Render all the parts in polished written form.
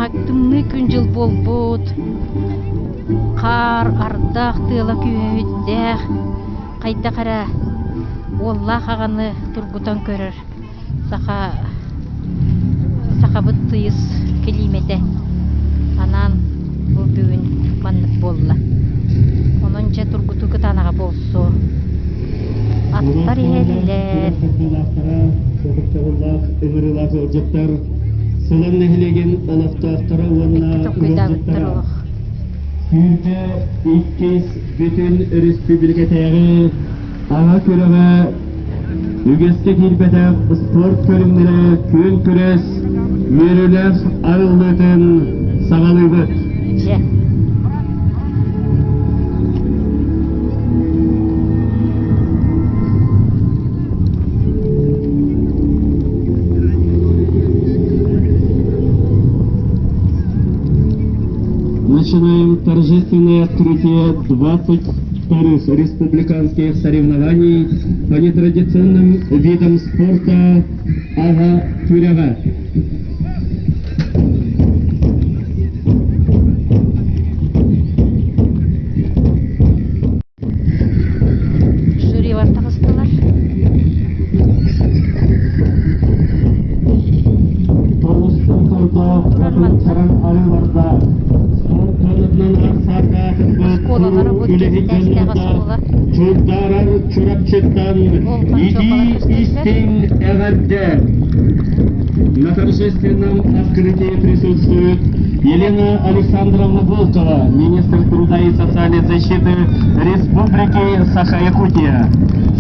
Кытаанах тымныы күн-дьыл буолбут. Хаар, ардах, тыала күүһүрдээх. Хайдах эрэ уоллаах аҕаны тургутан көрөр саха сахабыт тыйыс килиимэтэ анаан бу бүгүн маннык буолла. Онон дьэ тургутуу кытаанаҕа буолсу. Аттар иһэллэр. Ытыктабыллаах ыҥырыылаах ыалдьыттар, Сылан нэһилиэгин олохтоохторо уонна ыалдьыттара 22 бүтүн өрөспүүбүлүкэтээҕи аҕа күрэҕэ үгэскэ киирбэтэх спорт көрүҥнэрэ күөн күрэс үөрүүлээх арыллыытын саҕалыыбыт. Дьэ. Начинаем торжественное открытие 22-х республиканских соревнований по нетрадиционным видам спорта «Аҕа күрэҕэ». Жюрилар таҕыстылар. Оскуолалара бу кэстээх оскуола. Чурдарар Чурапчыттан Иди истиҥ эҕэрдэ! На торжественном открытии присутствует Елена Александровна Волкова, министр труда и социальной защиты Республики Саха-Якутия,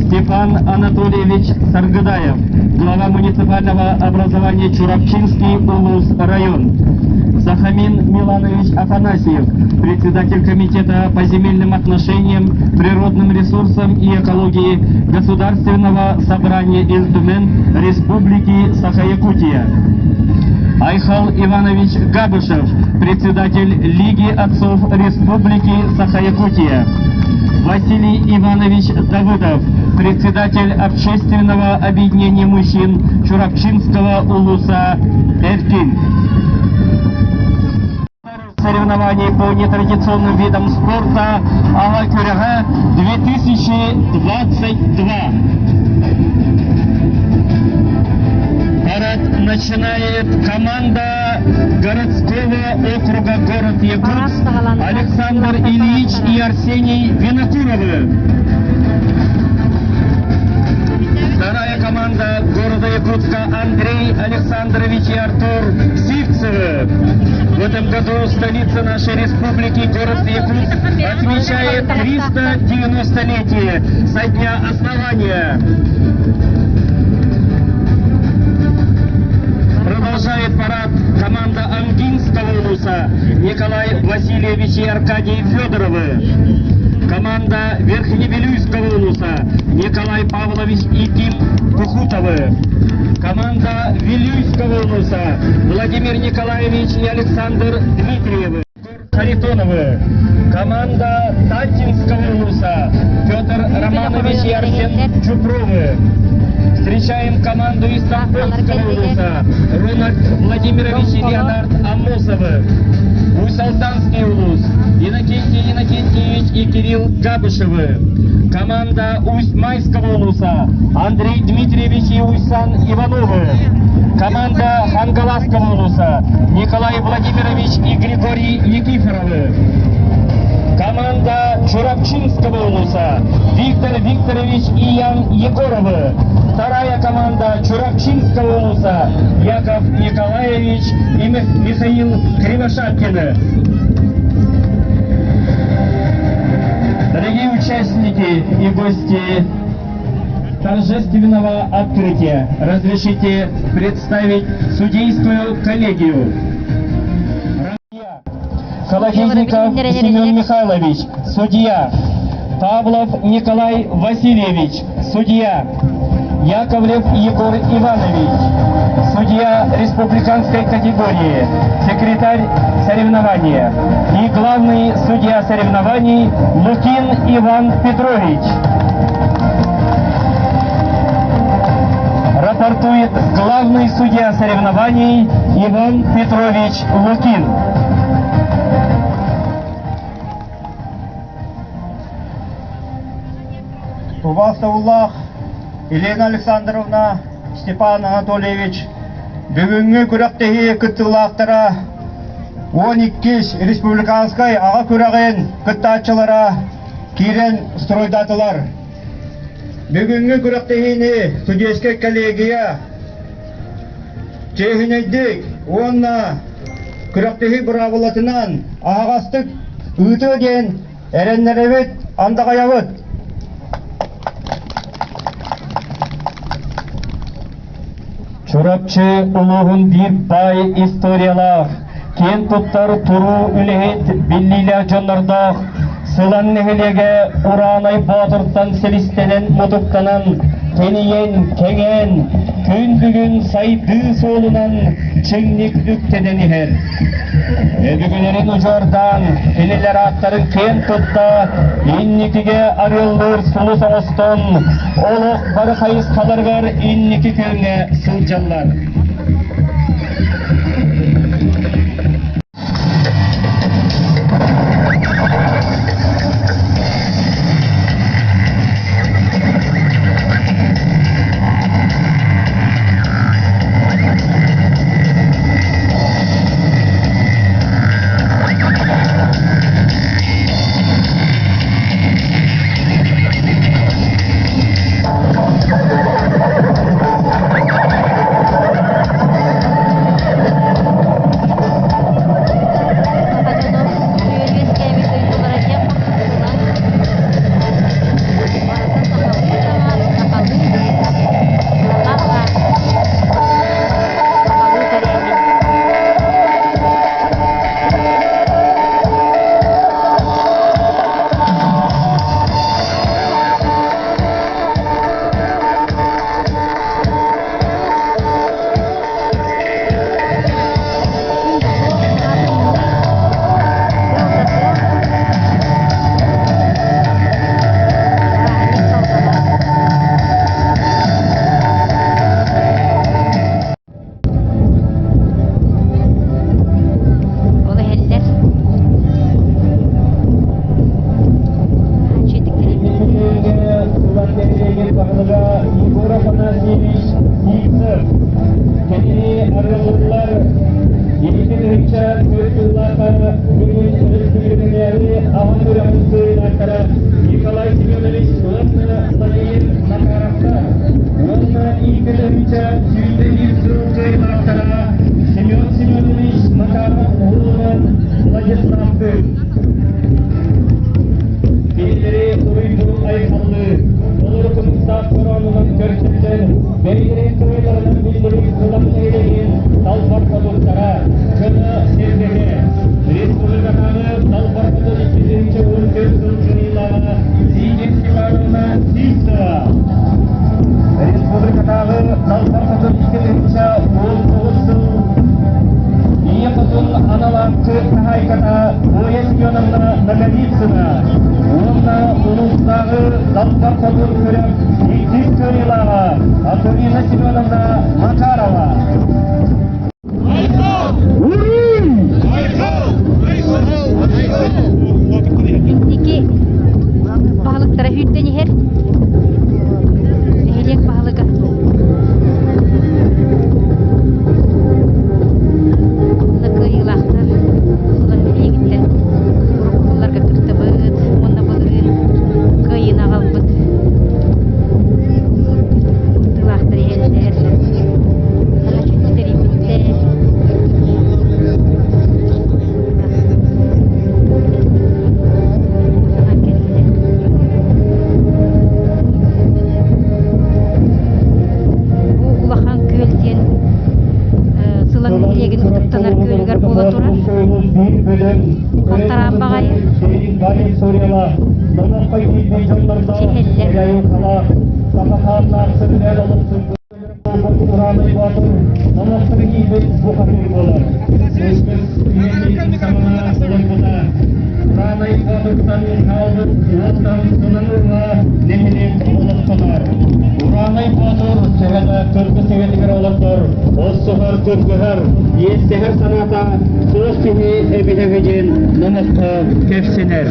Степан Анатольевич Саргыдаев, глава муниципального образования Чурапчинский улус район, Сахамин Миланович Афанасьев, председатель комитета по земельным отношениям, природным ресурсам и экологии Государственного собрания Ил Түмэн Республики Саха-Якутия. Айхал Иванович Габышев, председатель Лиги отцов Республики Саха-Якутия. Василий Иванович Давыдов, председатель общественного объединения мужчин Чурапчинского улуса Эркин. Соревнований по нетрадиционным видам спорта Аҕа күрэҕэ 2022. Парад начинает команда городского округа город Якутск Александр Ильич и Арсений Винокуровы. Вторая команда города Якутска Андрей Александрович и Артур Сивцевы. В этом году столица нашей республики, город Якутск, отмечает 390-летие со дня основания. Продолжает парад команда Амгинского улуса Николай Васильевич и Аркадий Федоровы. Команда Верхневилюйского улуса Николай Павлович и Ким Кухутовы. Команда Вилюйского улуса Владимир Николаевич и Александр Дмитриевы. Харитоновы. Команда Таттинского улуса Петр Романович и Арсен Чупровы. Встречаем команду из Тамбовского улуса Рональд Владимирович и Леонард Амосовы. Усть-Алданский улус Иннокентий Иннокентьевич и Кирилл Габышевы. Команда Усть-Майского улуса Андрей Дмитриевич и Уйсан Ивановы. Команда Хангаласского улуса Николай Владимирович и Григорий Никифоровы. Команда Чурапчинского улуса Виктор Викторович и Ян Егоровы. Вторая команда Чурапчинского улуса Яков Николаевич и Михаил Кривошапкины. Дорогие участники и гости торжественного открытия, разрешите представить судейскую коллегию. Холодильников Семен Михайлович, судья. Павлов Николай Васильевич, судья. Яковлев Егор Иванович, судья республиканской категории, секретарь соревнования. И главный судья соревнований Лукин Иван Петрович. Рапортует главный судья соревнований Иван Петрович Лукин. Убаастабыллаах Елена Александровна, Степан Анатольевич, бүгүҥҥү күрэхтэһии кыттыылаахтара 12 республиканскай аҕа күрэҕин кыттааччылара киирэн стройдаатылар. Бүгүҥҥү күрэхтэһиини судейскай коллегия чиэһинэйдик уонна күрэхтэһии быраабылатынан аһаҕастык ыытыа диэн эрэннэрэбит, андаҕайабыт. Чурапчы улууһун биир баай историялаах, киэн туттар туруу үлэһит биллиилээх дьоннордоох Сылан нэһилиэгэ Ураанай Боотуртан силистэнэн-мутуктанан, тэнийэн, кэҥээн, күн бүгүн сайдыы суолунан чиҥник үктэнэн иһэр. Өбүгэлэрин удьуордаан, кинилэр ааттарын киэн тутта, инникигэ арыаллыыр сулус оҥостон, олох бары хайысхаларыгар инники күөҥҥэ сылдьаллар. Саха дьоно үөскээбит дойдулара диэн сылан барыта сахалыы таҥас, сахалыы саха ас, сахалыы тэрээһин. Күн буолуо наһаа тымныы, тыал да тыал, бырааһынньык салҕанар. Ол иһэллэр Егор Афанасьевич Сивцев Кэлини арыаллыыллар 2 тыһыынча 4 сыллаахха бүгүн өрөспүүбүлүкэтээҕи аҕа үөрэҕин кыайыылаахтара Николай Семенович уонна Владимир Макаровтар уонна 2 тыһыынча 101 сыл кыайыылаахтара Семен Семенович Макаров уһулунан Владиславтыын. Кинилэри уруйдуу-айхаллыы, толору кымыстаах хороонунан көрсөллөр, бэйэлэрин кыайыыларынан биллэрин ылан нэһилиэгин талбар хотуттара, дьоно-сэргэтэ, республикатааҕы Далбар Хотун 2014 сыл кыайыылааҕа Зиня Степановна Сивцева, Республикатааҕы Далбар Хотун 2019 сыл Ийэ Хотун анал ааттыыр хаһаайката Зоя Семеновна Ноговицына уонна улуустааҕы Далбар Хотун күрэх иккис кыайыылааҕа Антонина Семеновна Макарова. Инники баһылыктара сүүрдэн иһэр. Нэһилиэк баһылыга. Уонна кыайыылаахтар сылан нэһилиэгиттэн уруккуларга кыттыбыт уонна былырыын кыайыыны аҕалбыт кыттыылаахтар иһэллэр. Наһаа тэрийбиттэр. Саҥа кэллэ. Бу улахан күөл диэн Сылаҥ нэһилиэгин ытыктанар күөлүгэр буола турар. Халтараан баҕайы. Сиһэллэр. Ураанай Боотур төһө да кыргыс Кыргыһар, иэстэһэр санаата суох киһи эбитэ үһү диэн номоххо кэпсэнэр.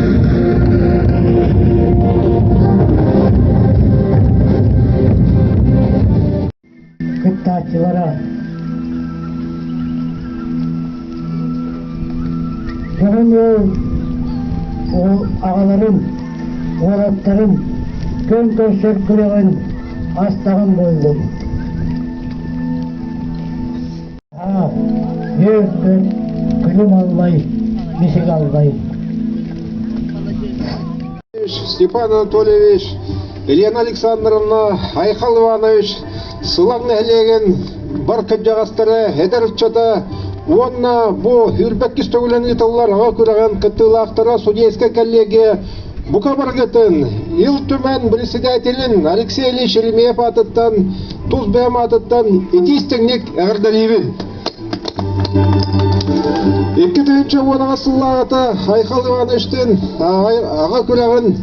Кыттааччылара Дьоһун уол аҕаларын, уолаттарын күн көрсөр күрэҕин астаҕын буоллун. Аа, үөр-көт, күлүм аллай, мисик аллай. Степан Анатольевич, Елена Александровна, Айхал Иванович Сылаҥ нэһилиэгин бар кырдьаҕастара, эдэр ыччата уонна бу Үрбэккис төгүлэн ыытыллар аҕа күрэҕин кыттыылаахтара судейскай коллегия бука барыгытын Ил Түмэн председателин Алексей Ильич Еремеев аатыттан, тус бэйэм аатыттан итии истиҥник эҕэрдэлиибин. 2010 сыллааҕыта Айхал Ивановичтыын аҕа күрэҕин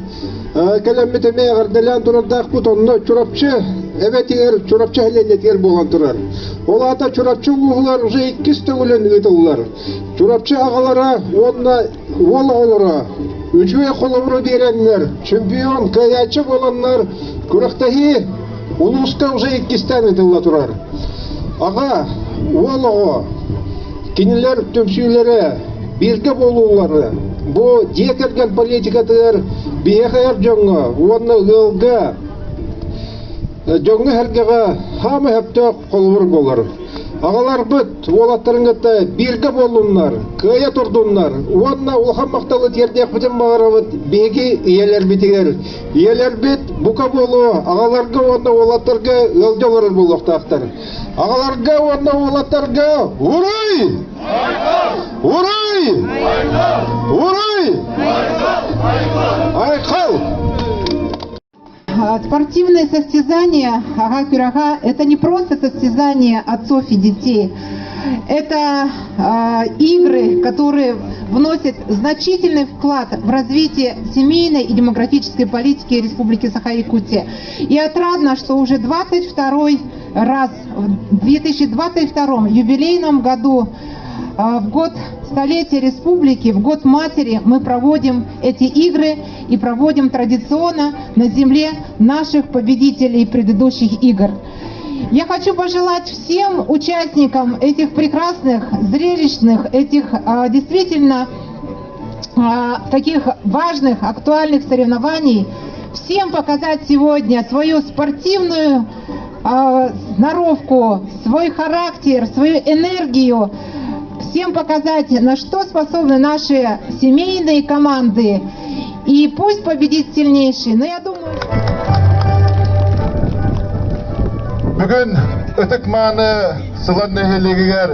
кэлэммит эмиэ эҕэрдэлээн турардаахпыт. Онно Чурапчы эбэтигэр, Чурапчы нэһилиэнньэтигэр буолан турар. Ол аата Чурапчы улууһугар уже иккис төгүлүн ыытыллар. Чурапчы аҕалара уонна уол оҕолоро үчүгэй холобуру биэрэннэр, чемпион, кыайааччы буоланнар күрэхтэһии улууска уже иккистээн ыытылла турар. Аҕа, уол оҕо, кинилэр түмсүүлэрэ, бииргэ буолуулара бу дьиэ кэргэн политикатыгар биһиэхэ эр дьоҥҥо уонна ыалга дьоҥҥо-сэргэҕэ хаама сөптөөх холобур буолар. Аҕаларбыт уолаттарын кытта бииргэ буоллуннар, кыайа турдуннар уонна улахан махталы тиэрдиэхпитин баҕарабыт биһиги ийэлэрбитигэр. Ийэлэрбит бука буолуо, аҕаларга уонна уолаттарга ыалдьа олорор буолуохтаахтар. Аҕаларга уонна уолаттарга уруй! Уруй! Уруй! Айхал! Спортивные состязания Ага-Кюрага – это не просто состязания отцов и детей. Это игры, которые вносят значительный вклад в развитие семейной и демографической политики Республики Саха-Якутия. И отрадно, что уже 22 раз в 2022 юбилейном году, в год столетия республики, в год матери мы проводим эти игры и проводим традиционно на земле наших победителей предыдущих игр. Я хочу пожелать всем участникам этих прекрасных, зрелищных, этих действительно таких важных, актуальных соревнований, всем показать сегодня свою спортивную сноровку, свой характер, свою энергию, всем показать, на что способны наши семейные команды. И пусть победит сильнейший. Но я думаю... Бүгүн ытык мааны Сылан нэһилиэгигэр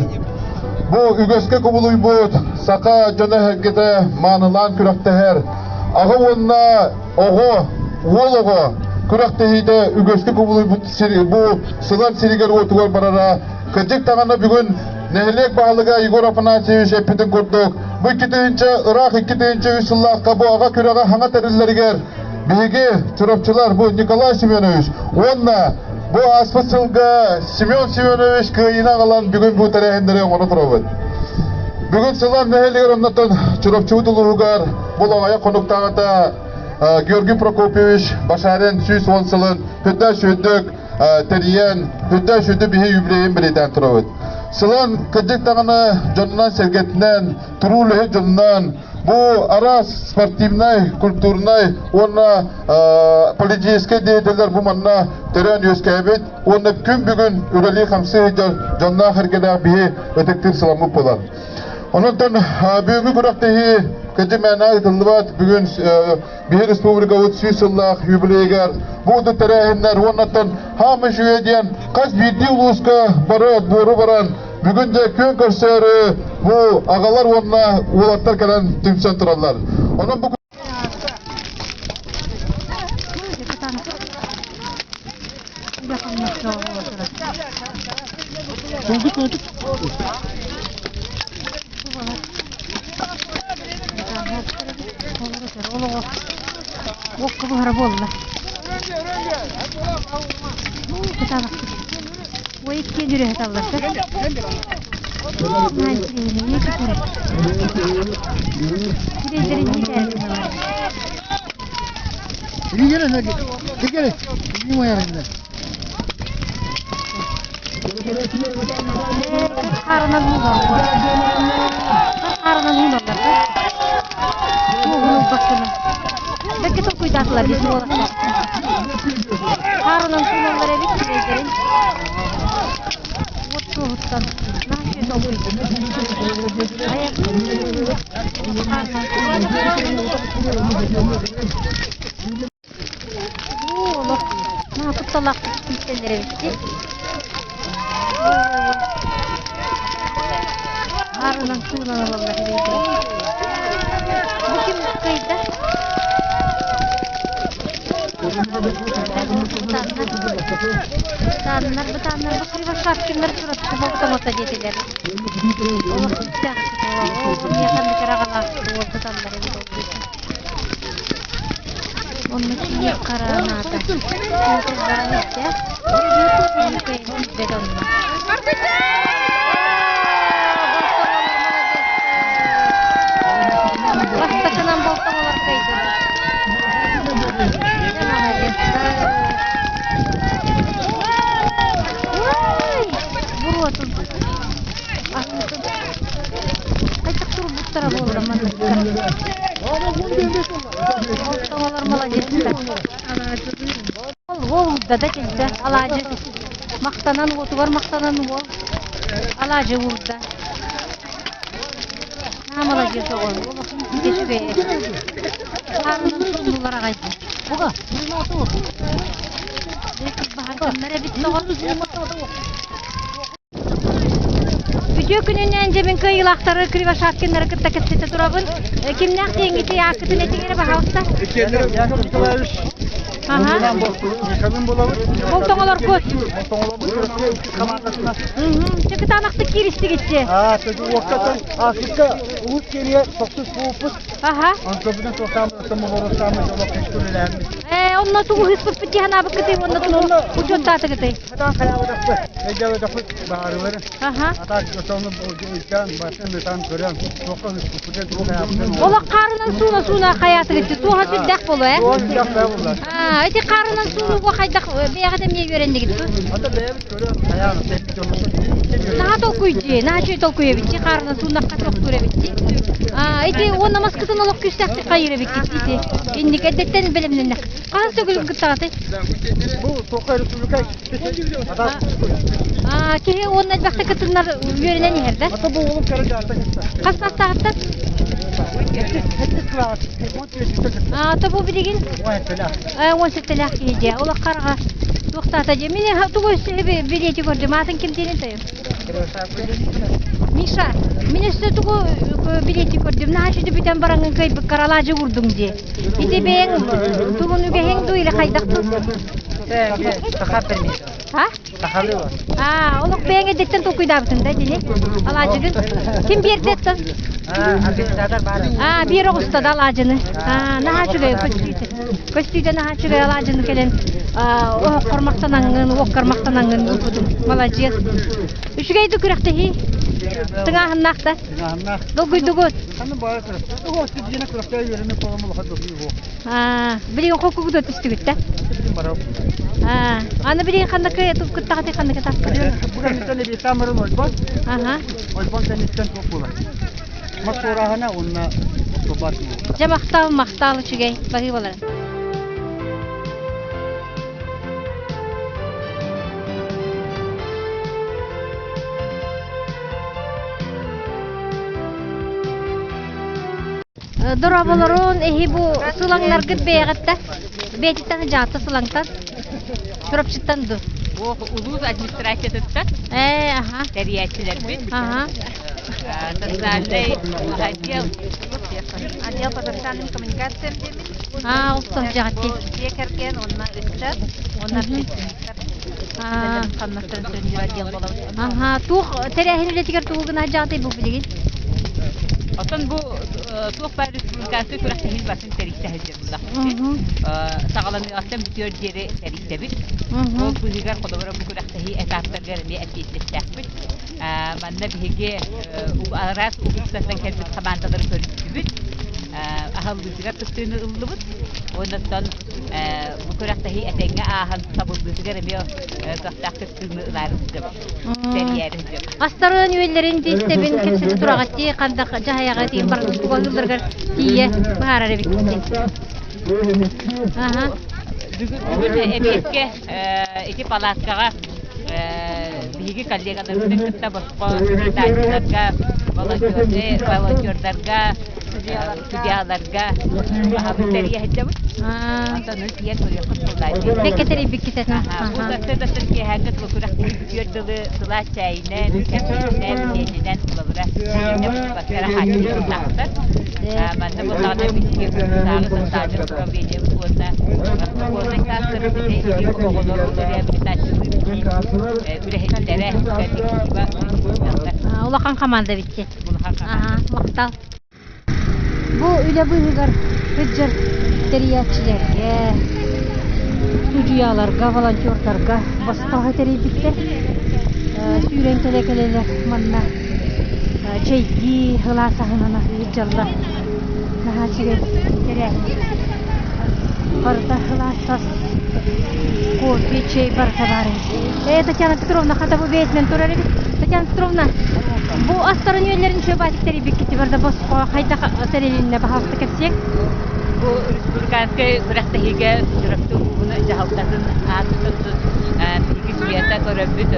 бу үгэскэ кубулуйбут саха дьоно эһэргэтэ маанылаан күрэхтэһэр аҕа уонна оҕо, уол оҕо күрэхтэһиитэ үгэскэ кубулуйбут сир, бу Сылан сиригэр-уотугар барара кырдьык даҕаны бүгүн нэһилиэк баһылыга Егор Афанасьевич эппитин курдук, бу 2 ыраах 2 3 сыллаахха бу аҕа күрэҕэ хаҥа тэриллэригэр биһиги чурапчылар бу Николай Семенович уонна бу ааспыт сылга Семен Семенович кыайыыны аҕалан бүгүн бу тэрээһиннэри оҥоро турабыт. Бүгүн Сылан нэһилиэгэр оннотон Чурапчыбыт улууһугар бу аҕыйах хонуктааҕыта Георгий Прокопьевич Башарин 110 сылын үрдэ сүрдүк тэрийэн, үрдэ сүрдү биһи юбилейин бэлиэтээн турабыт. Сылан кырдьык даҕаны дьонунан-сэргэтинэн, туруу үлэһит дьонунан бу араас спортивнай, культурнай уонна политическай деятеллэр бу манна төрөөн үөскээбит уонна күн бүгүн үлэлии-хамсыы сылдьар дьонноох эргэлээх биһи ытыктыыр сыламмыт буолар. Онон бүгүҥҥү күрэхтэһии кырдьык мээнэ ыытыллыбат. Бүгүн биһи республикабыт 100 сыллаах юбилейыгар бу тэрээһиннэр уоннаттан хаама үчүгэй диэн хас биирдии улууска бары отбуору баран бүгүн дьэ күөн көрсөөрү бу аҕалар уонна уолаттар кэлэн түмсэн тураллар. Онон бу Уокка буһара буолла. Кытаанахтык. Ой, иккиэн үрөһөталлар да. Харынан уулаллар. Харынан уулаллар да. Туоһун ылбаккына. Бэккэ толкуйдаатылар дии уолаттар. Хаарынан сууналлар эбит сирэйдэрин. Уот туоһуттан наһаа толкуйдуу. Олох наһаа кутталаахтык киирсэллэр эбит дии. Хаарынан суунан ылаллар эбит. Бу ким кыайда? Бытааннар, бытааннар, бу Кривошапкиннар Чурапчы болтоҥото диэтилэр. Олох күүстээх миэхэ микроҕалаах уол туталлар эбит ол диэки. Онно тиийэ харанаата. Баран истэ. Кыайан онно. Бастакынан болтоҥолор кыайдылар. Буруотун. Аһыытын. Хайдах турбуттара буолла манныкка. Болтоҥолор молодецтар. Ол уурда да кэлдэ. Алаадьы махтанан уотугар махтанан уол алаадьы уурда. Наһаа молодец оҕо. Үчүгэй. Хаарынан сууннулар аҕай. Баһарданнар эбит тоҕо. Үтүө күнүнэн дьэ мин кыайыылаахтары Кривошапкиннары кытта кэпсэтэ турабын. Кимнээх диэҥҥитий ааккытын этиҥ эрэ баһаалыста. Яков Николаевич Аха. Михалин буолабыт. Болтоҥолоргут. Болтоҥолорбут хамаандатына. Чыкытаанахтык кииристигитчи. Аа, уоккаттан Африка улус кириэ тохтус бууппут. Аха. Онтон туохтаамы самобороттаамы олох күлүлээммит. Ээ, онно тугу ыспыппыт дии санаабыккытый уонна тугу учуоттаатыгытый? Хатан хайаабатахпыт, өйдөөбөтөхпүт баарылары. Аха. Атак отону ыйкаан, батын ытан көрөн, туохха ыспыппытын, туох хайаабытын. Олох хаарынан сууна-сууна хайаатыгытчы, туоһа сүрдээх буолуо, ээ? Туоһа сүрдээх бэйэ буллар. Аа, ити хаарынан суунууга хайдах бэйэҕит эмиэ үөрэннигит дуу? Ата бэйэбит көрөн, хайаан, Наһаа толкуйдуу, наһаа үчүгэй толкуй эбит дии, хаарынан сууннахха тохтуур эбит дии. Аа, ити уонна маскытын олох күүстээхтик хайыыр эбиккит дии ити. Инник эрдэттэн бэлэмнэннэх. Хаһан төгүлүн кыттаҕытый? Бу Тоқай Республика Аа, киһи уонна элбэхтик кытыннар үөрэнэн иһэр да? Ата бу уолум кэрэ дьаата кытта. Хас саастааҕыттан? Аа, то бу билигин? Он сэттэлээх киһи дьэ. Олох хараҕа туохтаата дьэ. Мин тугу өссө билиэти көрдүм. Аатын ким диэнин тойон? Миша, мин өссө тугу билиэти көрдүм. Наһаа үчүгэй бүтэн бараҥҥын кыайбыккар алаадьы уурдуҥ дии. Ити бэйэҥ тугун үгэһиҥ дуу или хайдах дуу? Саха пельмени. А? Сахалыы бар. Аа, олох бэйэҥ эдиттэн толкуйдаабытыҥ да итини? Алаадьыгын? Ким биэрдэ оттон? Организатор баар. Аа, биэр оҕуста да алаадьыны. Аа, наһаа үчүгэй көстүүтэ. Көстүүтэ наһаа үчүгэй алаадьыны кэлэн оһоххор махтанаҥҥын, уоккар махтанаҥҥын ылбытым. Маладьыас. Үчүгэй да күрэхтэһии. Тыҥааһыннаах да. Тыҥааһыннаах. Долгуйдугут. Ханна баара күрэхтэ. Оҕо сирдиэнэ күрэхтэ үөрэнэ буолан улахан долгуйуу буол. Аа, билигин холкугуту түстүгүт да? Билигин барабын. Аа, аны билигин ханна кыттаҕытый ханна таппытый? Бу кэнниттэн эбиэттаан баран ойбон. Аха. Ойбон кэнниттэн туох буолар? Мас туорааһына уонна охтобар. Дьэ махтал, махтал үчүгэй. Баһыыбаларын. Дорооболорун, эһи бу сылаҥнаргыт бэйэҕиттэ бэйэтиттэн дьаата сылаҥтан Чурапчыттан ду Улуус администрациятыттан ээ аха тэрийээччилэрбит аха социальный отдел Отдел по социальным коммуникациям диэммит. аа ол сылдьаҕыт Дьиэ кэргэн уонна ыччат уонна общественниктар хамнастарын сүрүннүүр отдел буолабыт. Аха, туох тэрээһин үлэтигэр тугу гына дьаҕатай бу билигин? Оттон бу туох баар республиканскай күрэхтэһии барытын тэрийсэ сылдьар Саҕаланыаҕыттан бүтүөр диэри тэрийсэбит. Ол быыһыгар холобура бу күрэхтэһии этаптарыгар эмиэ эппиэтинэстээхпит. Манна биһиги араас улуустартан кэлбит хамаандалары көрүстүбүт. Аһыллыытыгар кыттыыны ыллыбыт. Уонна бу күрэхтэһии этэҥҥэ ааһан сабыллыытыгар эмиэ көхтөөх кыттыыны ылаары сылдьабыт. Тэрийээри сылдьабыт. Астарын үөллэрин тиистэбин кэпсэтэ тураҕыт дии, хандах дьаһайаҕа тиийэн баран ылларгар тиийэ быһаарар эбиккит дии. Аха. Бүгүн эбиэккэ ити палаткаҕа биһиги коллегаларбытын кытта босхо питательларга, волонтердарга, судьяларга аһабыт тэрийэ сылдьабыт. Онтон тиийэн көрүөххүт буоллаа. Бэккэ тэрийбиккит этэ. Бу сарсыардаттан киэһээҥҥэ дылы күрэхтэһии бүтүөр дылы сылаас чээйинэн, кэпсэтинэн, диэнинэн холобура иннэ быспаттара хааччыллыахтаахтар. Манна буоллаҕына биһиги улуустааҕы социальнай управлениебыт уонна сокуоннай саастарын ситэ илик оҕолору реабилитациялыыр киин үлэһиттэрэ, коллектива сылдьаллар. Улахан команда эбит Улахан команда. Махтал. Бу үлэ быыһыгар сылдьар тэрийээччилэргэ, судьуйаларга, волонтердарга босхо тэрийбиттэр. Сүүрэн кэлэ-кэлэлэр манна чэйдии, сылаас аһынан аһыы сылдьаллар. Наһаа үчүгэй тэрээһин. Барыта сылаас ас, кофе, чэй барыта баар эбит. Ээ, Татьяна Петровна хата бу бэйэтинэн турар эбит. Татьяна Петровна, бу астарын үөллэрин үчүгэй тэрийбиккит барда босхо хайдах тэрилиннэ баһаалыста кэпсиэҥ? Бу республиканскай күрэхтэһиигэ Чурапчы улууһун дьаһалтатын аатыттан биһиги Света көрөммүт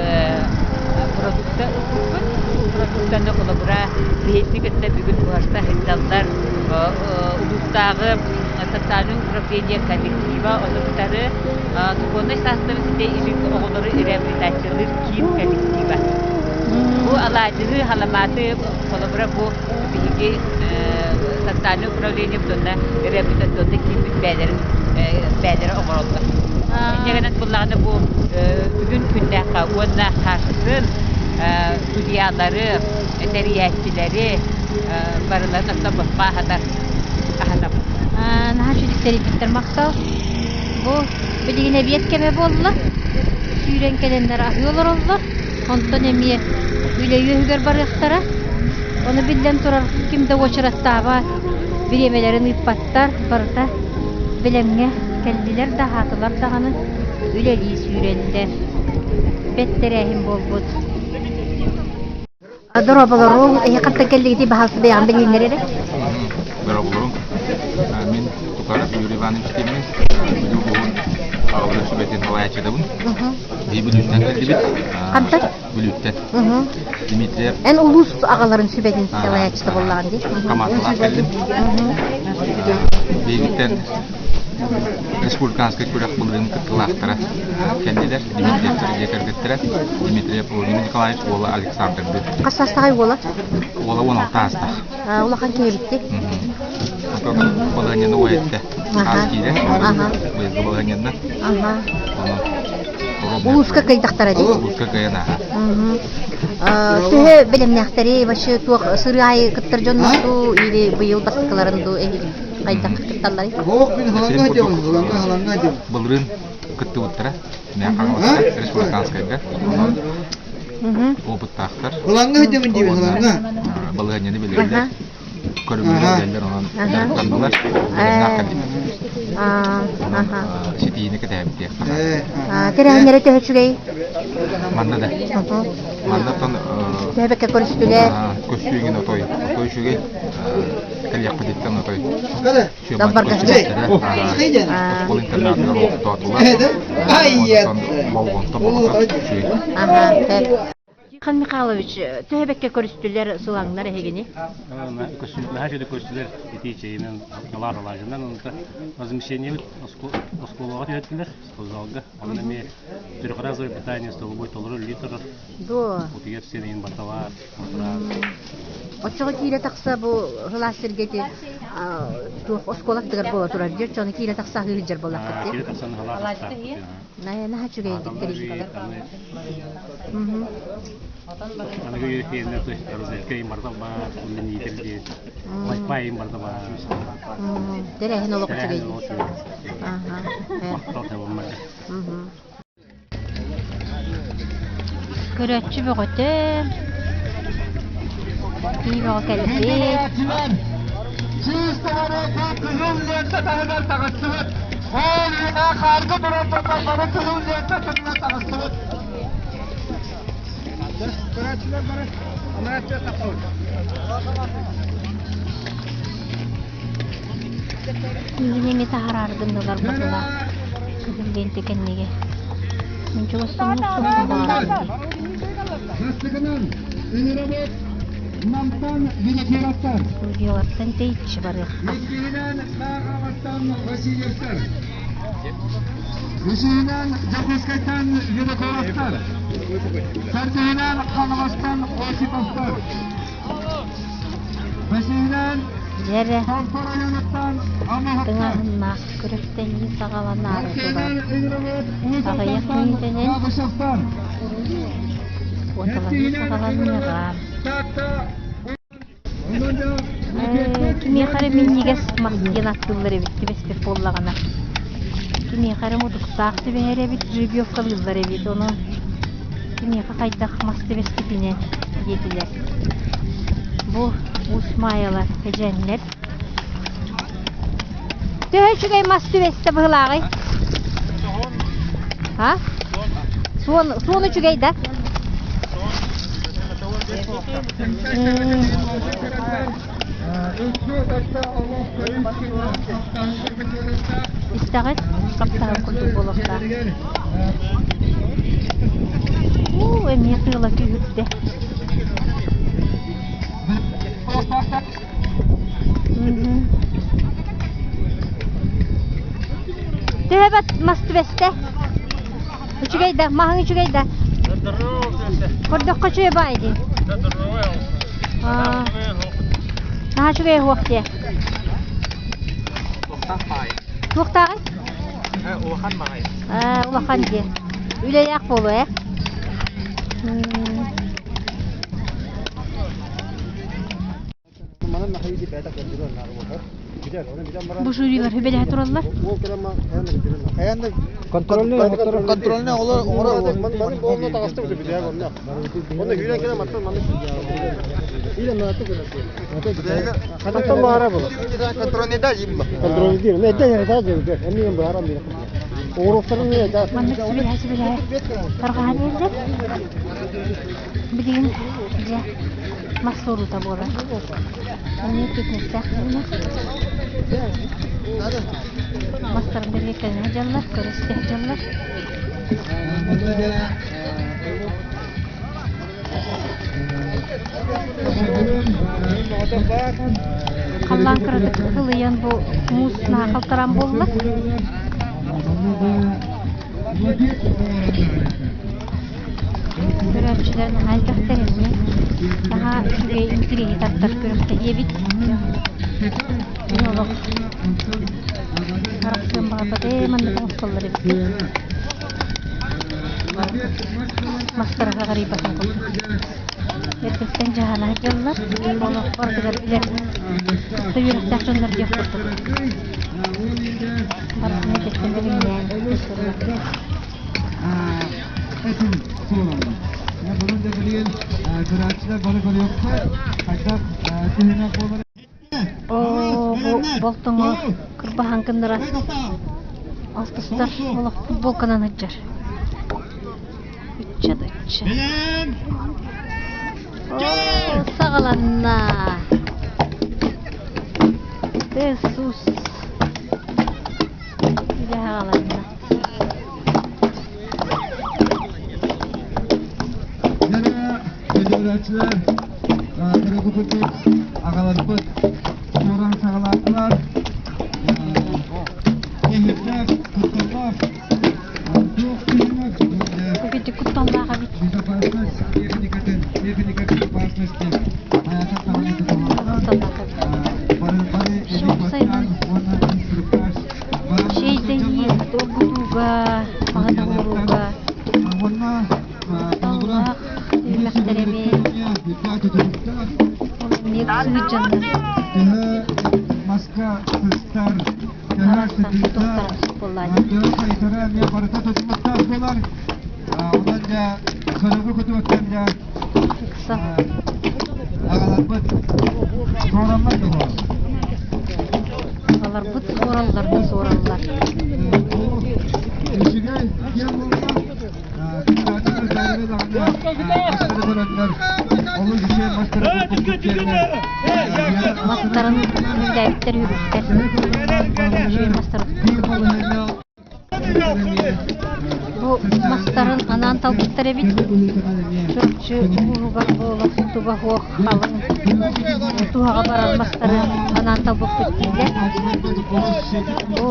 продукта ылбыппыт. Бу продуктаны холобура биһигини кытта бүгүн буһарса сылдьаллар улуустааҕы социальнай управление коллектива ону кытары сокуоннай саастарын ситэ илик оҕолору реабилитациялыыр киин коллектива. Бу алаадьыны, халамааты холобура бу биһиги социальнай управление уонна реабилитационнай кииммит бэйэлэрин бэйэлэрэ оҥороллор. Инньэ гынан буллаҕына бу бүгүн күннээххэ уонна харсын судьуйалары, тэрийээччилэри барыларын оттон босхо аһатар аһатабыт. Наһаа үчүгэй тэрийбиттэр махтал. Бу билигин эбиэт кэмэ буолла. Сүүрэн кэлэннэр аһыы олороллор. Онтон эмиэ үлэ үөһүгэр барыахтара. Ону биллэн турар, ким да уочараттаабат, бириэмэлэрин ыыппаттар, барыта бэлэмҥэ кэллилэр да, аһаатылар даҕаны үлэлии сүүрэллэр. Бэт тэрээһин буолбут. Дорооболоруҥ, эһи хантан кэллигитий баһаалыста бэйэҕин билиһиннэр эрэ. Дорооболоруҥ. Мин Тукаров Юрий Иванович диэммин. Бүлүү улууһун аҕабыт сүбэтин салайааччытабын. Биһи Бүлүүттэн кэллибит. Хантан? Бүлүүттэн. Дмитриев. Эн улуус аҕаларын сүбэтин салайааччыта буоллаҕын дии. Хамааталаах кэллим. Биһигиттэн республиканскай күрэх былырыын кыттыылаахтара кэллилэр. Дмитриевтэр дьиэ кэргэттэрэ. Дмитриев Владимир Николаевич уола Александрдыын. Хас саастаҕай уола? Уола 16 аастаах. Улахан киһи эбитти. Балаһыанньаны уһайытта. Аас киирэ. Быйылгы балаһыанньаны. Улууска кыайдахтара дии. Улууска кыайан аха. Төһө бэлэмнээхтэри вообще туох сырыы аайы кыттар дьоннорду или быйыл бастакыларын дуу эһиги хайдах кытталларый? Былырыын кыттыбыттара. Хаҥаласка республиканскайга. Онон опыттаахтар. Балаһыанньаны билэллэр. Көрүҥнэр билэллэр, онон дьарыктаннылар. Бэлэмнээх кэллибит. Ситиини кэтэһэбит диэххэ. Тэрээһиннэрэ төһө үчүгэй? Манна да. Манна оттон Төһө бэккэ көрүстүлэр? Көстүү иҥин отой. Отой үчүгэй. Кэлиэхпититтэн отой. Далбарга Оскуола интернатыгар олохтоотулар. Болҕомто болҕомто үчүгэй. Тихон Михайлович, төһө бэккэ көрүстүлэр сылаҥнар эһигини? Наһаа үчүгэй көрүстүлэр итии чэйинэн, алаас алаадьынан, онто возмещениебит оскуолаҕа түһэрдилэр, спортзалга. Онно эмиэ трехразовое питание столовой толору литр Дуо? утуйар сирин баталаах, Оччоҕо киирэ тахса бу сылаас сиргэ ити туох оскуола аттыгар буола турар дии, оччону киирэ тахса аһыы сылдьар буоллаххыт дии. Киирэ тахсан халаах Наһаа үчүгэйдик тэрийбиттэр. Аныгы үөрэтиэннэр розетка барыта баар, онно иитэр диэн. Пай им барда бар. Тэрээһин олох үчүгэй. Тэрээһин олох үчүгэй. Махтал табылмар. Көрөөччү бөҕөтө. Кии бөҕө кэлбит. Сүүс тоҕороку кыһыл лента таһыгар таҕыстыбыт. Ол иһинэ хаарга турар бары кыһыл лента таһыгар таҕыстыбыт. Көрөөччүлэр бары анааччы тахсыбыт. Миигин эмиэ таһараары гыннылар быһыылаах. Кыһыл лиэнтэ кэннигэ. Мин чугас соннук суох баҕарабын дии. Бастакынан ыҥырабыт Намтан Винокуровтар. Студиялартан тэйиччи барыахха. Иккиһинэн Мааҕалаттан Васильевтар. Үсүһүнэн Дьокуускайтан Винокуровтар. Төрдүһүнэн Хаҥаластан Осиповтар. Бэсиһинэн Дьэрэ, Томпо районуттан Амаһыттар. тыҥаһыннаах күрэхтэһии саҕаланаары турар. Иккиһинэн ыҥырабыт Уус Аҕыйах Алдантан мүнүүтэнэн Габышевтар. уоталаһыы Сэттиһинэн ыҥырабыт саҕаланыаҕа. Таатта Кимиэхэ эрэ минньигэс мас диэн аттыыллар эбит түбэспит буоллаҕына. Кимиэхэ эрэ мутуктаах түбэһэр эбит, жеребьевкалыыллар эбит, ону кимиэхэ хайдах мас түбэспитинэн диэтилэр. Бу Уус Маайалар эдьээннэр. Төһө үчүгэй мас түбэстэ быһылааҕый? А? Суон, суон үчүгэй да? Истэҕит хаптаһын курдук буолуохтаах. Уу, эмиэ тыала күүһүрдэ. Төһө бат мас түбэстэ? Үчүгэй да, маһыҥ үчүгэй да? Көрдөххө үчүгэй баай дии. Наһаа үчүгэй уһуох дии. Туохтааҕый? Улахан баҕайы. Улахан дии. Үлэлээх буолуо ээ. Бу жюрилар хүбэлэһэ тураллар. Контрольный оҥоро Маннык сүбэлэһэ-сүбэлэһэ тарҕаһан иһэллэр. Билигин дьэ мас суоруута буолар. Эмиэ фитнестээх буолла. Мастарын бэрэбиэркэлэнэ сылдьаллар, көрө-истэ сылдьаллар. Халлаан кыратык ылыйан бу муус наһаа халтараан буолла. Көрөөччүлэр наһаа элбэхтэр эмиэ. Наһаа үчүгэй интириэһи тардар күрэхтэһиэбит. Мин олох арахсыам баҕарбат ээ маннык оҥостоллор эбит. Мастарга аҕырыйбатын курдук. Эрдэттэн дьаһана сылдьаллар. Олох барытыгар билэр кытта үөрэхтээх дьоннор диэх курдук. Барытын эрдэттэн бэлэмнээн Этин суолалар. Bunun da билигин көрөөччүлэр бары көрүөххэ хайдах түһүмэх буолар. Оо, бу болтоҥо кырбаһан гыннара алтыстар олох футболканан сылдьар. Ычча да ычча. Оо, саҕаланна. Иисус. Үлэ саҕаланна. Көрөөччүлэр көрөкү курдук аҕаларбыт туоран саҕалаатылар. Киһирдээх, кутталлаах, туох түһүмэх Ити кутталлаах эбит. безопасность техникатын, техника безопасности Кутталлаах эбит. бары бары Уопсайынан уонна инструктаж чэйдэһии, оргутууга, маһын оҥорууга кутталлаах түһүмэхтэр эмиэ. Ол эмиэ сыһыдьаннар. Арастан тутуктара буоллаадьы. Ыкса. Аларбыт суораллар да суораллар. Мастарын үллээбиттэр үгүстэр. Үчүгэй мастары Бу мастарын анаан талбыттар эбит. Чурапчы улууһугар буолар туба суох халыҥ туһаҕа барар мастары анаан талбыппыт дииллэр. Бу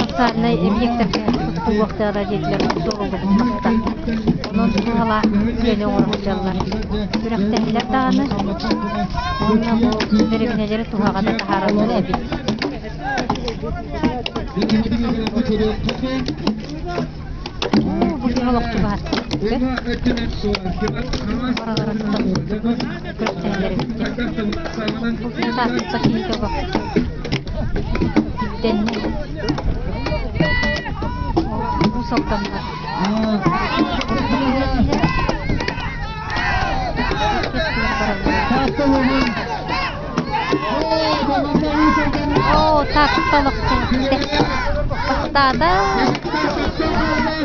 социальнай эбийиэктэргэ туттуллуохтара диэтилэр суоруллубут мастар. Онон туһалаах үлэни оҥоро сылдьаллар. Күрэхтэһэллэр даҕаны уонна бу бэрэбинэлэри туһаҕа да таһаараллар эбит. Бу киһи олохчу баар. Бараларыттан күрэхтэһэллэр эбит. Бу киһи тааттыппа киһитэ олох ирдэннэ. Уус Алданнар. Оо, таатта олохтоох Бастаата.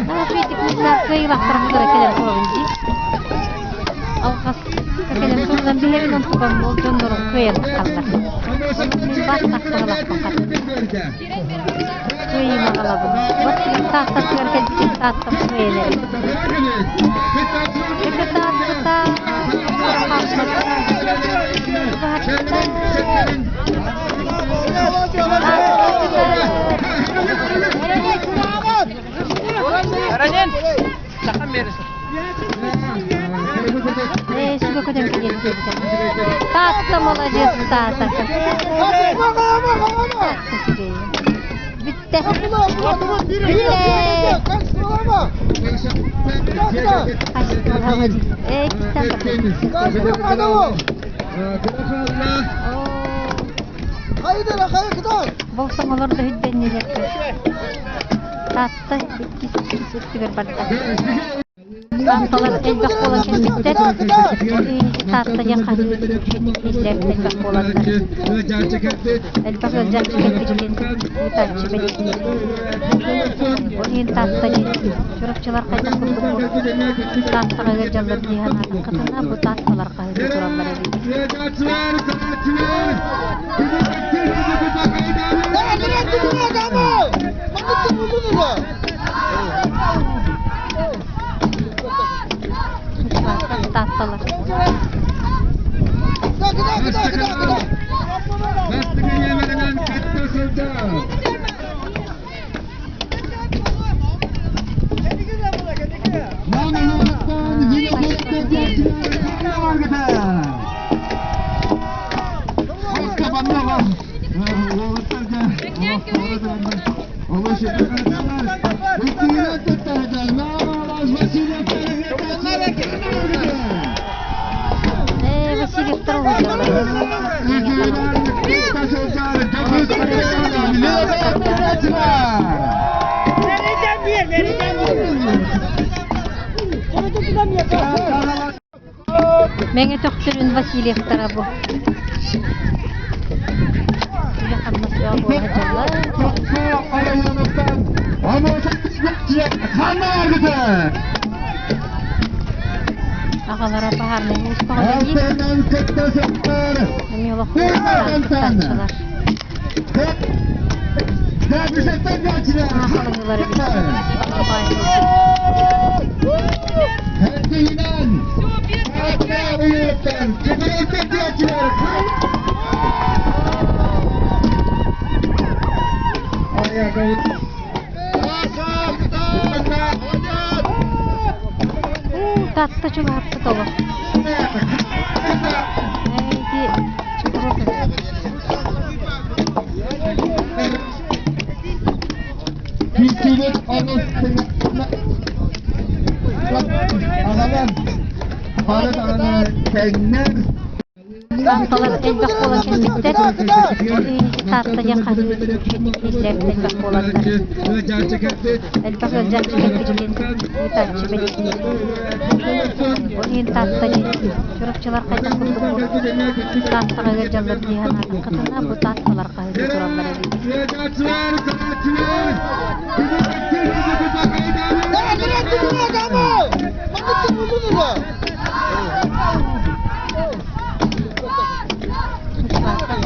Үчүгэйдик кыайыылаахтар кытары кэлэн турабын дии. Алҕас кэлэн туран биһэбин онтукам ол дьоннорум кыайан тахаллар. Мин бас тахтаҕалаахпын хат. Кыайыыны аҕалабын. Бастыгын тааттатыгар кэлбитим тааттам кыайан эбит. Таатта Таатта молодец, Таата. Бүттэ. Болсоҥолор да үрдэннилэр. Таатта иккис өттүгэр барда. Таатталар элбэх буолан кэлбиттэр. Таатта диэн хаһыы иһиллэр элбэх буоланнар. Элбэх ыалдьааччы кэлбит диэн ыытааччы бэлиэтиир. Ол иһин Таатта диэн Чурапчылар хайдах курдук Тааттаҕа ыалдьаллар дии санаатаххытына, бу Таатталар хаһыыта тураллар эбит. Таатталар. Васильевтар Мэҥэ Төхтүрүн Васильевтара бу. Үлэ-хамнас бөҕө буола сылдьаллар. Аҕалара баһаарынай улууспаҕа үлэлиир. Эмиэ олох кыттааччылар. Халыҥылар эбит. Татта чугаһаппыт олох. Эти Таатталар элбэх буолан кэлбиттэр. Ол иһин Таатта диэн хаһыы үчүгэйдик иһиллэр элбэх буоланнар. Элбэх ыалдьааччы кэлбитин ыытааччы бэлиэтиир. Ол иһин Таатта диэн Чурапчылар хайдах курдук Тааттаҕа ыалдьаллар дии санаатаххытына, бу Таатталар хаһыыта тураллар эбит.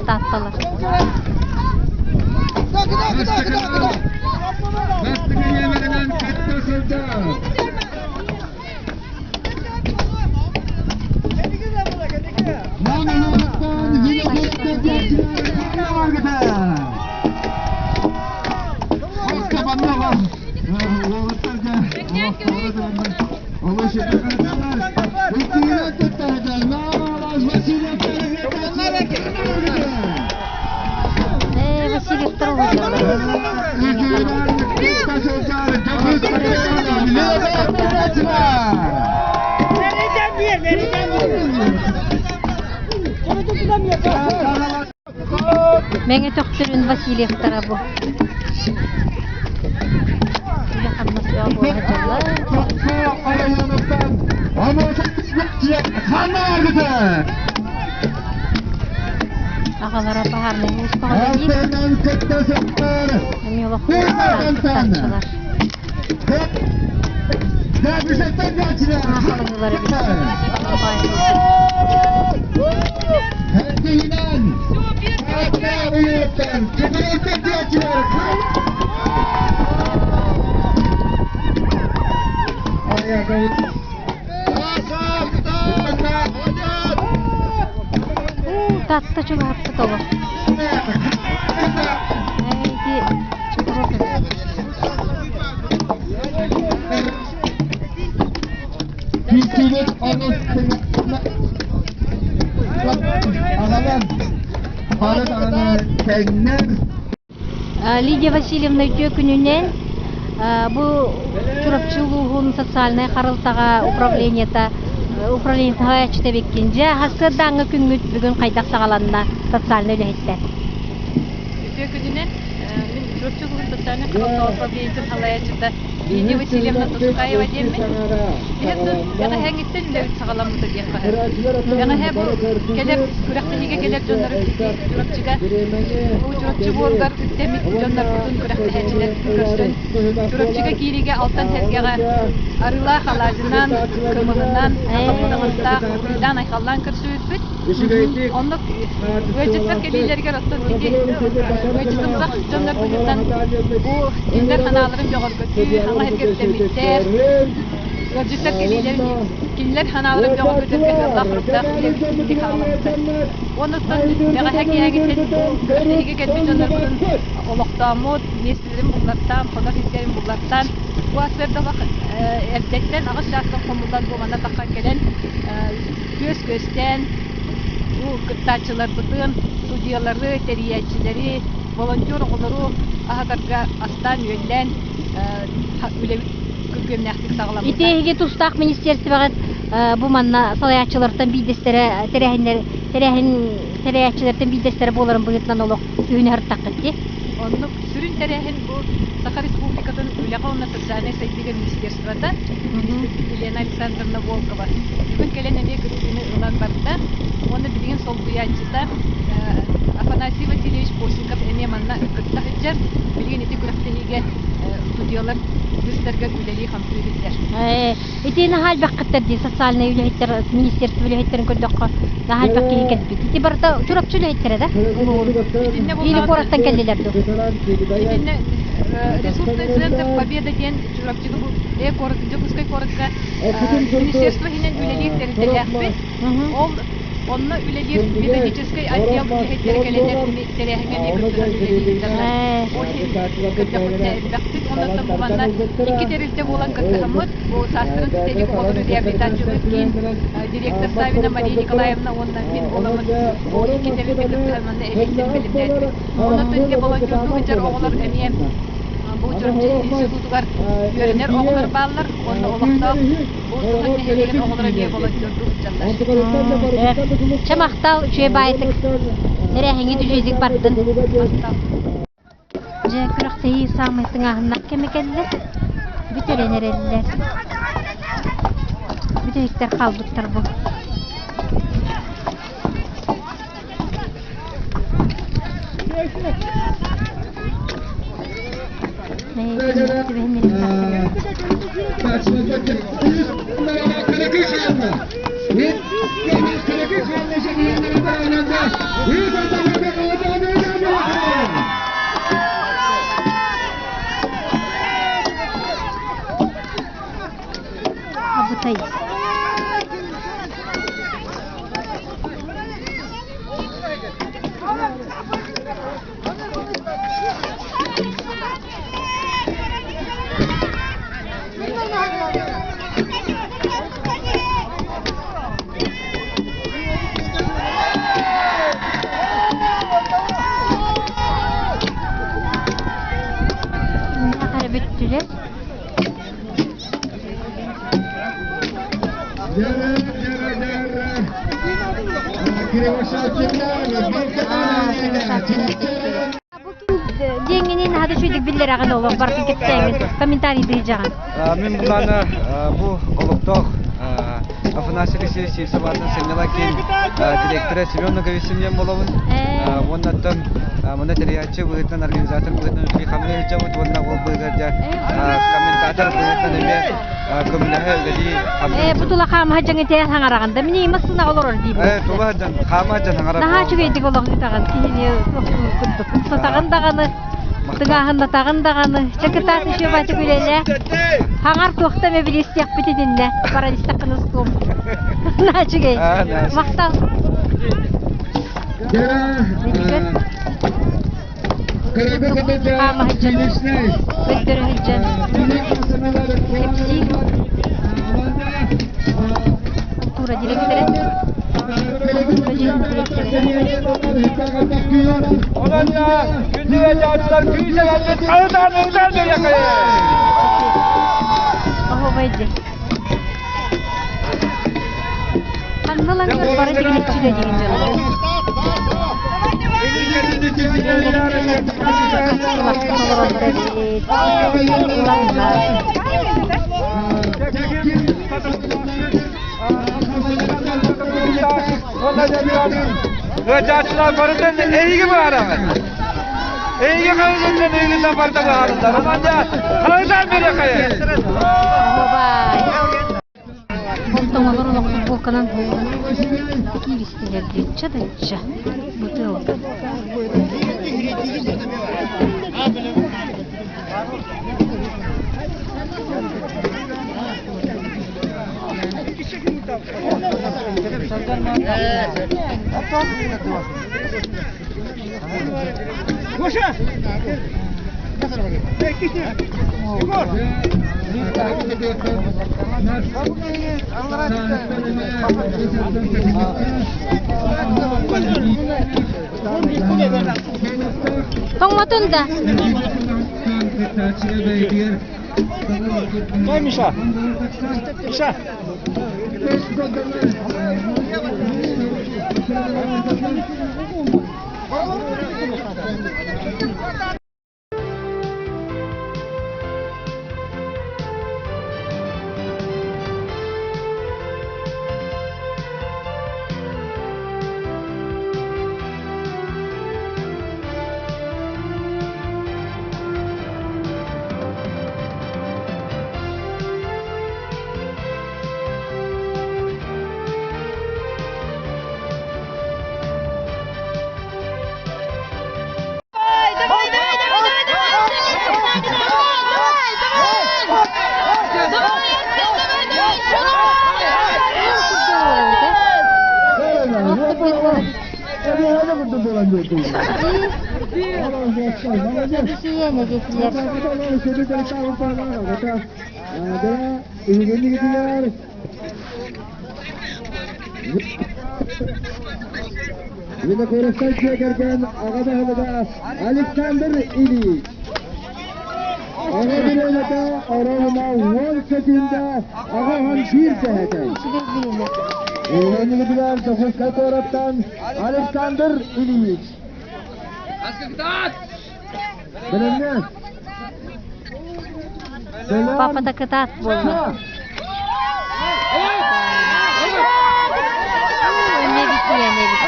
Таатталар. Васильевтар Мэҥэ Төхтүрүн Васильевтара бу. Үлэ-хамнас бөҕө буола сылдьаллар. Аҕалара баһаарынай муустаҕа үлэлиир. Эмиэ олох кыттааччылар. Халыҥылар эбит. Татта чугаһаппыт олох. Ити Лидия Васильевна үтүө күнүнэн бу Чурапчы улууһун социальнай харалтаҕа управлениета управлениета салайааччыта эбиккин. Дьэ, сарсыардааҥҥы күҥҥүт бүгүн хайдах саҕаланна социальнай үлэһиттэр? Үтүө күнүнэн мин Чурапчы улууһун социальнай харалтаҕа управлениетын салайааччыта Лидия Васильевна Тускаева диэммин. Биһиги бэҕэһээҥҥиттэн үлэбит саҕаламмыта диэххэ сөп. Бэҕэһээ бу кэлэр күрэхтэһиигэ кэлэр дьоннору Чурапчыга бу Чурапчы буоругар үктэммит дьоннорбутун күрэхтэһээччилэрбитин көрсөн Чурапчыга киириигэ Алтан Сэргэҕэ арыылаах алаадьынан, кымыһынан, сахалыы таҥастаах уруйдаан-айхаллаан көрсүбүппүт. Онно ыалдьыттар кэлиилэригэр оттон ити ыалдьытымсах дьоннор быһыытынан бу кинилэр санааларын бөҕөргөтүү, хаҥа сиргэ үктэммиттэр, ыалдьыттар кэлиилэрин кинилэр санааларын бөҕөргөтөргө сыаллаах-соруктаах үлэбит хаалламмыта. Онуттан бэҕэһээ киэһэҥиттэн бу күрэхтэһиигэ кэлбит дьоннорбутун олохтооммут, миэстэлэрин буллартаан, хонор сирдэрин буллартаан, бу сарсыардалах эрдэттэн аҕыс чаастан хомуллан бу манна таххан кэлэн күөс күөстээн бу кыттааччыларбытын, судьуйалары, тэрийээччилэри, волонтер оҕолору аһатарга астаан-үөллээн үлэбит күргүөмнээхтик саҕаламмыта. Ити эһиги тустаах министерствоҕыт бу манна салайааччылартан биирдэстэрэ тэрээһиннэр тэрээһин тэрийээччилэртэн биирдэстэрэ буоларын быһыытынан олох үһүнү аһартаххыт дии. Оннук сүрүн тэрээһин бу Саха Республикатын үлэҕэ уонна социальнай сайдыыга министерствота, министр Елена Александровна Волкова бүгүн кэлэн эмиэ кыттыыны ылан барда. Уонна билигин солбуйааччыта Афанасий Васильевич Постников эмиэ манна кытта сылдьар. Билигин ити күрэхтэһиигэ судьуйалар быыстарыгар үлэлии-хамсыы сылдьар. Ити наһаа элбэххиттэр дии социальнай үлэһиттэр, министерство үлэһиттэрин көрдөххө наһаа элбэх киһи кэлбит. Ити барыта Чурапчы үлэһиттэрэ да? Итиннэ Или куораттан кэллилэр дуу? Итиннэ ресурсный центр Победа диэн Чурапчыга бу куорат Дьокуускай куоракка министерство иһинэн үлэлиир тэрилтэлээхпит. Ол онно үлэлиир методическай отдел үлэһиттэрэ кэлэннэр тэрээһиҥҥэ эмиэ кыттыһан үлэлииллэр. Ол иһин көрдөхпүтүнэ элбэхпит. Оннуттан бу манна икки тэрилтэ буолан кыттыһаммыт. Бу саастарын ситэ илик оҕолору реабилитациялыыр киин директор Савина Мария Николаевна уонна мин буоламмыт бу икки тэрилтэ кыттыһан манна эбиитин бэлэмнээтибит. Онон итиннэ волонтердуу сылдьар оҕолор эмиэ бу Чурапчы институтугар үөрэнэр оҕолор бааллар. Уонна олохтоох бу Сылаҥ нэһилиэгин оҕолоро эмиэ волонтердуу сылдьаллар. Чэ махтал, үчүгэй баайытык. Тэрээһиҥҥит үчүгэйдик бардын. Махтал. Дьэ, күрэхтэһии саамай тыҥааһыннаах кэмэ кэллэ. Бүтэрэн эрэллэр. Бүтэһиктэр хаалбыттар бу. Абытай. Мунньахара бүттүлэр. Диэҥҥинин наһаа үчүгүйдүк биллэрэҕин олох барытын кэпсээҥҥин комментарийдыы дьаҕын. Мин былаана бу олохтоох Афанасий Алексеевич Сивцев аатынан сынньалаҥ киин директора Семен Ноговицын диэн буолабын. Уоннаттан маны тэрийээччи быһыытынан, организатор быһыытынан үлэлии хамныы сылдьабыт уонна ол быыһыгар дьэ комментатор быһыытынан эмиэ көмөлөһө үлэлии хамныы Бу тула хаама сылдьан итээ хаҥараҕын да мини массыынаҕа олорор диибин. Тула сылдьан хаама сылдьан хаҥарар. Наһаа үчүгэйдик олох ыытаҕын киһини курдук. Сатаҕын даҕаны Тыгааһыннатаҕын даҕаны, чэ кытаат еще батик үлэлээ. Хаҥар туохта эмэ билистиэхпит итиннэ, баран истэххинэ устуом. Наһаа үчүгэй. Махтал. Хаама сылдьан, көрдөрө сылдьан, кэпсиир. Культура директора. Культура дьиэтин директора. Оһуобай дии. Ханналангар бары тигинэччилэ диин дьоннор. Олороллор эбит. Ыалдьааччылар барытын эһиги баараҕыт. Эһиги хаһыытыттан эһигиттэн барыта баарыллар. Онон дьэ хаһыытаан биэриэххэйин. Онтоҥолор олох футболканан кииристилэр дичча дачча бутылка. Тоҥмотун да. Дай, Миша! Миша! Александр Ильич. Оҕо бириэмэтэ оруобуна уон секунда аҕыһын биир сэһэтэй. Уһуйаанньыгытыгар Дьокуускай куораттан Александр Ильич. Бэлэмҥэ. Папата кытаат буолла. Эмиэ битиэн эбит.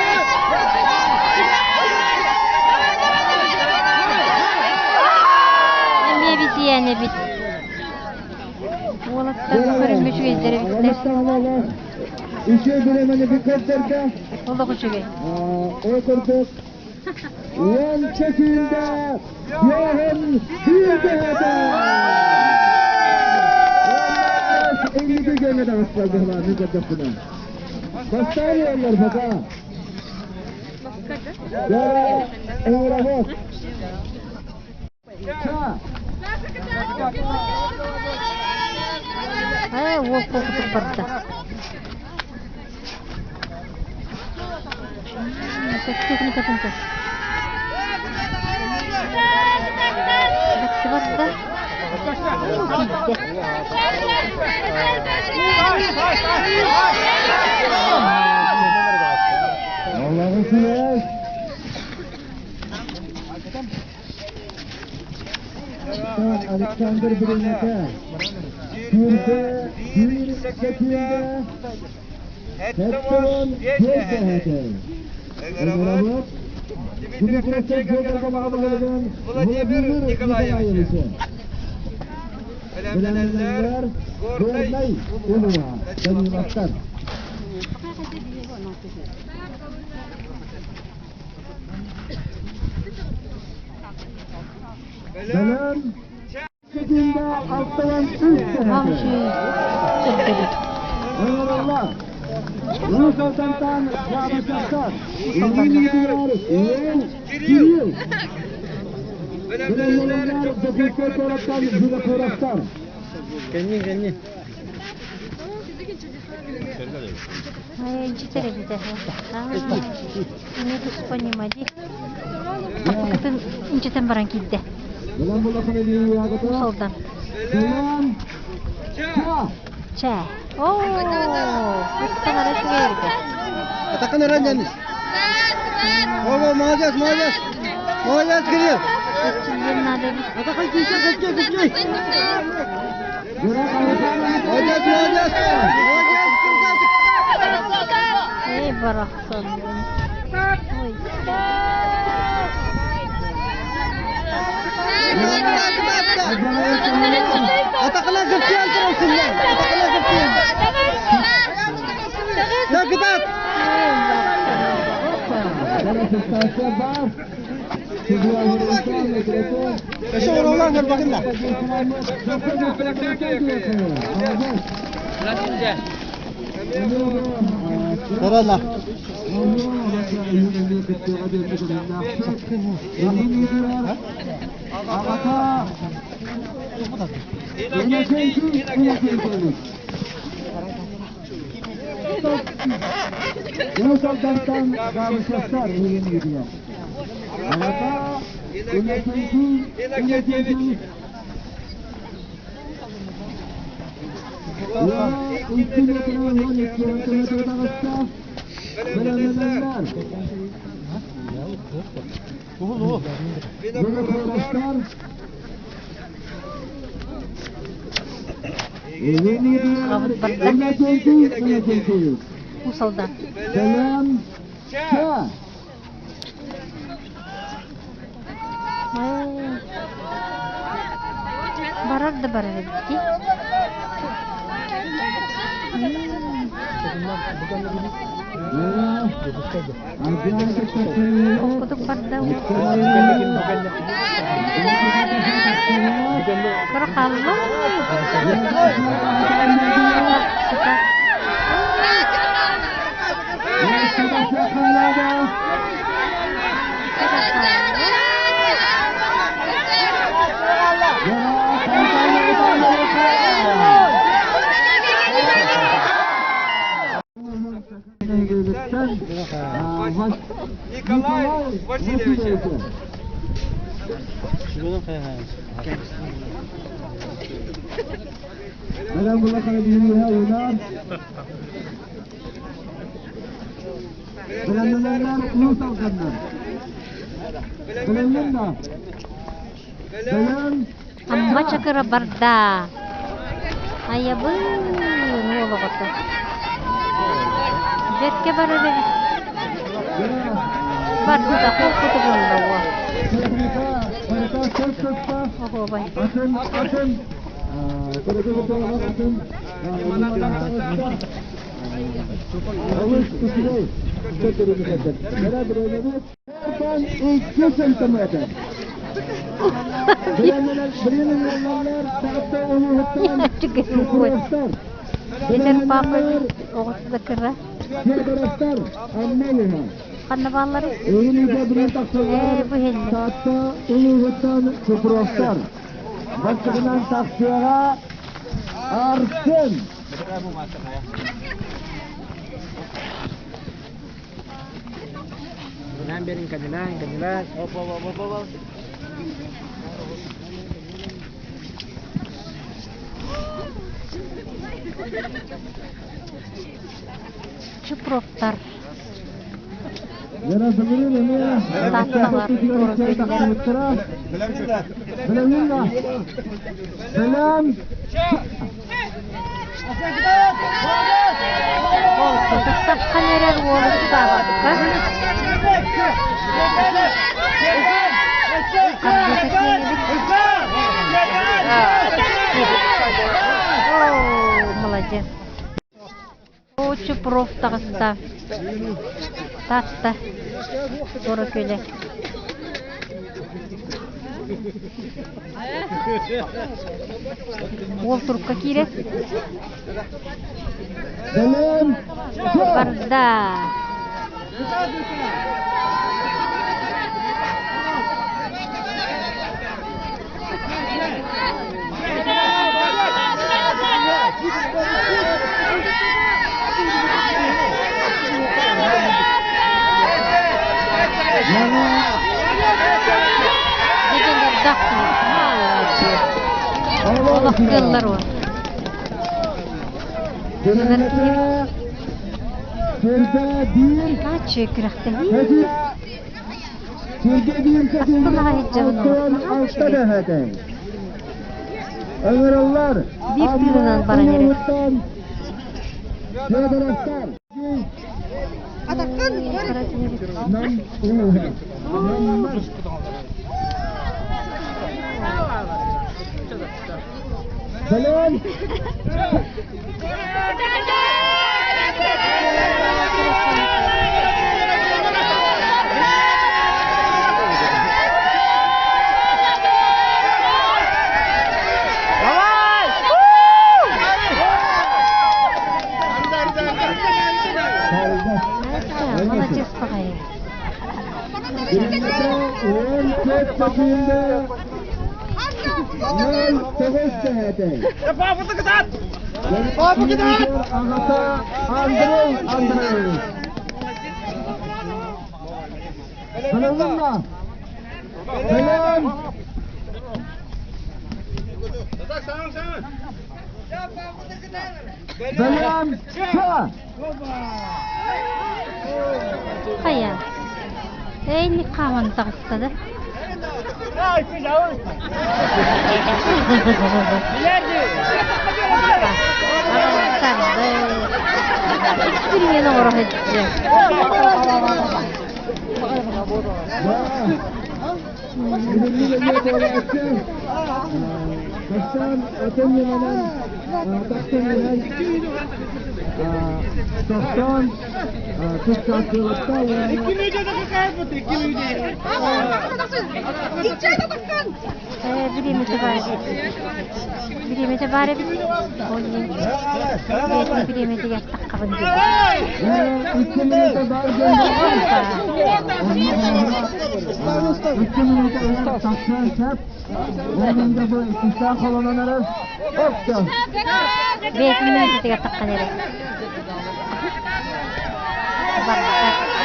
Эмиэ битиэн эбит. Уолаттар көрүҥҥэ үчүгэйдэр эбиттэр. Үчүгэй бириэмэни көрдөрдө. Олох үчүгэй. Ол курдук уонча күндэ Йохан биирдэһэтэ! Инники кэмҥэ таҕыстылар быһылаан мин көрдөхпүнэ. Бастаан иһэллэр пока. Дьэ, ыҥырабыт. Ээ, уол куокутук барда. Техникатын көр. Бэккэ барда. Тиийдэ. Аллаҕы силээс. Александр Бринята Сүүрбэ биир секунда Сэттэн биэс дэһээтэ. Ыҥырабыт Дмитриевтэр дьиэ кэргэн аҕа баһылыгын Владимир Николаевичы. Бэлэмнэнэллэр Горнай улууһа Даниловтар. Бэлэм секунда алтан үс дэһээтэ. Ыҥырыллар. Уус Алдантан Яблочковтар, Илиилиитигэр Уол Кирилл. Бэлэмнэнэллэр Дьокуускай куораттан Винокуровтар. Кэннин, кэннин. Инчитэр эбитэ. Эмиэ туспа ньыма дии. Саппыкытын инчитэн баран киирдэ. Уус Алдан. Чэ. Оо, ыттан эрэ үчүгэй эбитэ. Атакын эрэн Денис. О, молодец, молодец. Молодец, Кирилл. Эрчиллиэн наада эбит. Атакын күүскэ, күүскэ, күүскэ. Молодец, молодец. Молодец, красавчик. Эй, барахсан. Ой. Атакына кыптыан турасың Атакына кыптыан. Да, кытаат. Өссө оруулаан көрбөкүн да. Корона. Уус Алдантан Габышевтар иһигин Аҕата Иннокентий Иннокентьевич Икки метр уон икки сантиметр таҕыста. Бэлэмнэнэллэр. Винокуровтар Аҕабыт барда. Иннокентий Иннокентьевич. Уус Алдан. Бэлэм ча. Барар да барар эбит дии. Холкутук барда. Кыра хаалла. Сыта. Николай Васильевич. Бэлэм булахана биһириһэ уунар. Бэлэмнэнэллэр уус алданнар. Бэлэмнэн да. Бэлэм. Амма чакыра барда. Айабын уол оҕото. Бэркэ барар эбит. Барда холкутугунна уол. Оһуобай. 2 сантиметр. Эдэр папа оҕото да кыра. Ханна баалларый? Ээ, бу иһэллэр. Бастакынан тахсыаҕа Арсен. Чупровтар. Таатталар Таххан эрэр уолу тутаабакка Харгыта киэҥ эбит. Оо, молодец. Оо, Чупров таҕыста. Таатта. Туора күөлэ. Уол турукка киирэр. Барда. Олох кыаллар уо. Ачы күрэхтэһии. Астынаҕа иһдьэбин Ыҥырыллар. Биир тыынынан баран эрэр. Молодец баҕайы. Андрей Андреевич. Хайа? Эйник хааман таҕыста да? Эксперимент оҥоро сылдьар. Бириэмэтэ баар бириэмэтэ баар эбит. Ол иһин бэйэтин бириэмэтигэр таххабын диэн. Бэйэтин мүнүүтэтигэр таххан эрэ. Барда.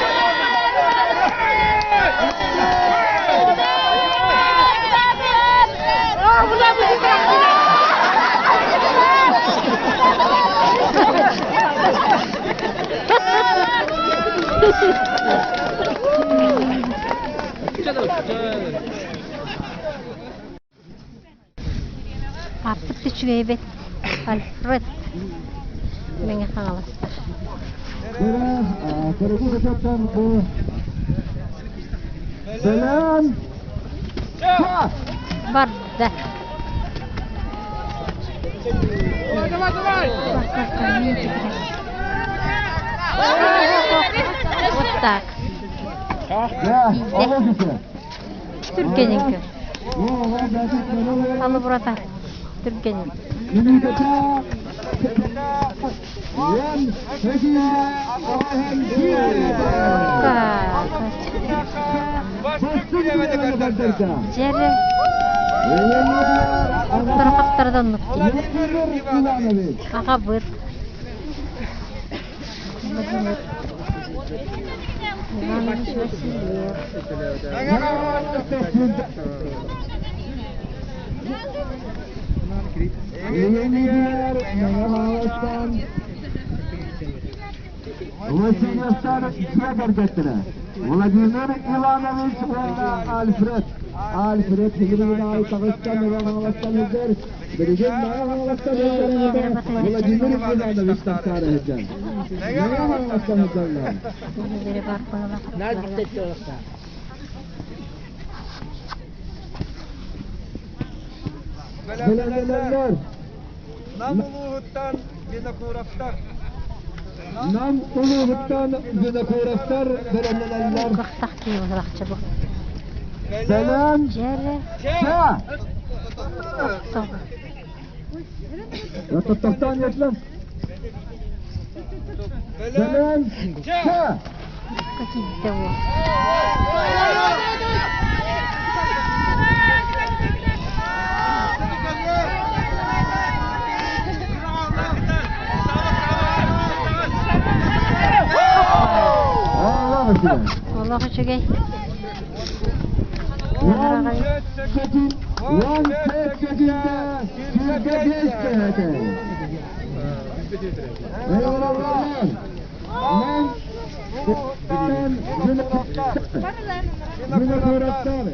Ааппыт да үчүгэйбит Альфред Мэҥэ Хаҥаластар. Барда. Давай, давай! Вот так. Түргэнин көр. Алыбырата. Түргэнин. Дьэрэ. Тарахаттардан Аҕабыт. Владимир Иванович Васильев. Васильевтар дьиэ кэргэттэрэ Владимир Иванович уонна Альфред. Альфред Игоревич таҕыстан Ивановтан сылдьар. Билигин Хаҥаластан сылдьар Владимир Иванович тахсаары сылдьар. Хаҥаластан сылдьаллар. Бэлэмнэнэллэр. Нам улууһуттан Винокуровтар. Нам улууһуттан Винокуровтар бэлэмнэнэллэр. Кахтах киһи бу. Бэлэм. Дьэрэ. Ча! Тохтоон ятлан. Бэлэм. Ча! Какие-то вот. Олох үчүгэй. Винокуровтар.